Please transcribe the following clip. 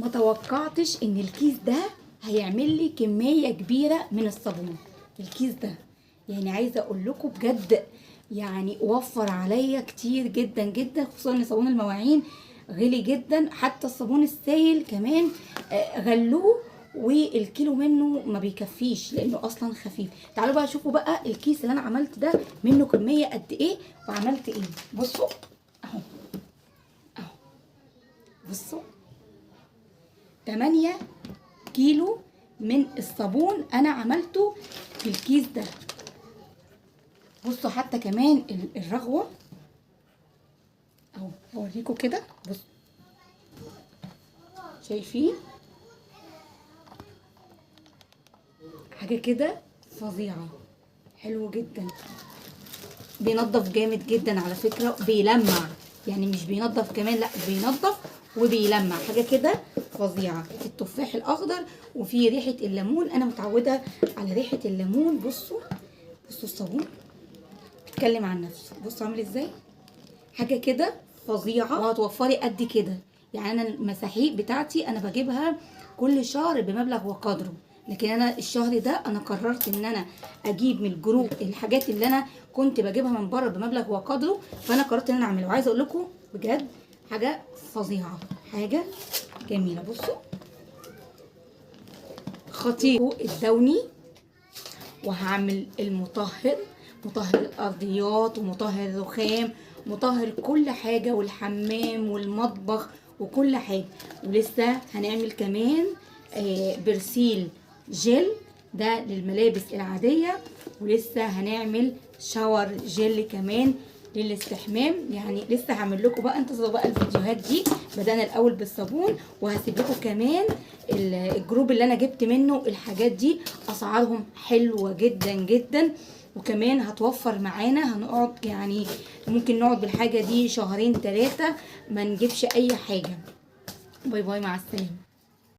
ما توقعتش ان الكيس ده هيعمل لي كمية كبيرة من الصابون. الكيس ده يعني عايزه اقول لكم بجد يعني وفر عليا كتير جدا جدا، خصوصا ان صابون المواعين غلي جدا، حتى الصابون السايل كمان غلوه، والكيلو منه ما بيكفيش لانه اصلا خفيف. تعالوا بقى شوفوا بقى الكيس اللي انا عملت ده منه كمية قد ايه وعملت ايه. بصوا اهو اهو، بصوا 8 كيلو من الصابون انا عملته في الكيس ده. بصوا حتى كمان الرغوه اهو، هوريكم كده. بصوا شايفين حاجة كده فظيعة، حلو جدا، بينظف جامد جدا على فكرة، بيلمع يعني مش بينظف كمان، لا بينظف وبيلمع، حاجة كده فظيعة. التفاح الاخضر وفي ريحه الليمون، انا متعوده على ريحه الليمون. بصوا بصوا الصابون بيتكلم عن نفسه، بصوا عامل ازاي، حاجة كده فظيعة. وهتوفري قد كده يعني. انا المساحيق بتاعتي انا بجيبها كل شهر بمبلغ وقدره، لكن انا الشهر ده انا قررت ان انا اجيب من الجروب الحاجات اللي انا كنت بجيبها من بره بمبلغ وقدره، فانا قررت ان انا اعمله. وعايزه اقول لكم بجد حاجة فظيعة، حاجة جميلة. بصوا خطير الدوني، وهعمل المطهر، مطهر الارضيات ومطهر الرخام، مطهر كل حاجة، والحمام والمطبخ وكل حاجة. ولسه هنعمل كمان برسيل جل ده للملابس العادية، ولسه هنعمل شاور جل كمان للاستحمام. يعني لسه هعمل لكم بقى، انتظروا بقى الفيديوهات دي. بدأنا الاول بالصابون، وهسيب لكم كمان الجروب اللي انا جبت منه الحاجات دي، اسعارهم حلوة جدا جدا، وكمان هتوفر معانا. هنقعد يعني ممكن نقعد بالحاجة دي شهرين 3 ما نجيبش اي حاجة. باي باي، مع السلامة.